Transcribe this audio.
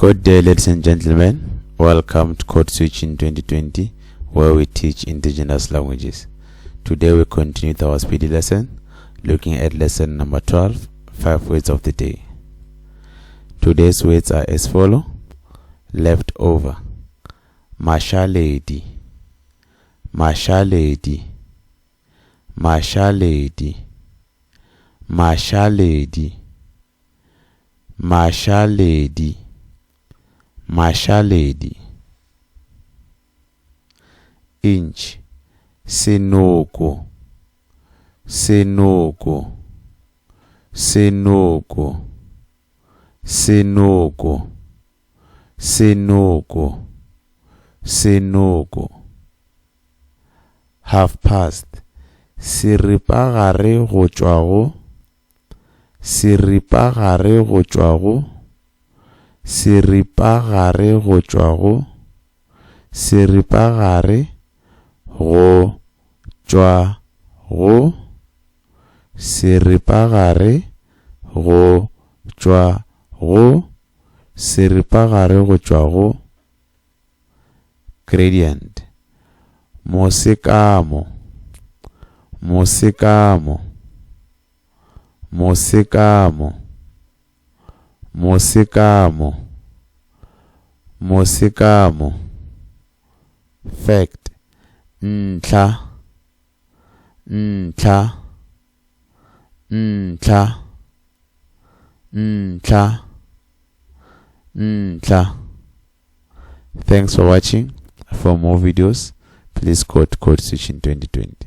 Good day, ladies and gentlemen. Welcome to Code Switching 2020, where we teach indigenous languages. Today we continue with our speedy lesson, looking at lesson number 12, five words of the day. Today's words are as follow: left over, mashaledi, mashaledi, mashaledi, mashaledi, mašaledi, mašaledi. Inch, senoko, senoko, senoko, senoko, senoko, senoko. Half past, seripagare go tšwa go. Seripagare go tšwa go, seripagare go tšwa go, seripagare go tšwa go, seripagare go tšwa go, seripagare go tšwa go. Gradient, mosekamo, mosekamo, mosekamo, mosekamo, mosekamo. Fact, ntlha, ntlha, ntlha, ntlha, ntlha. Thanks for watching. For more videos, please go to Code Switching 2020.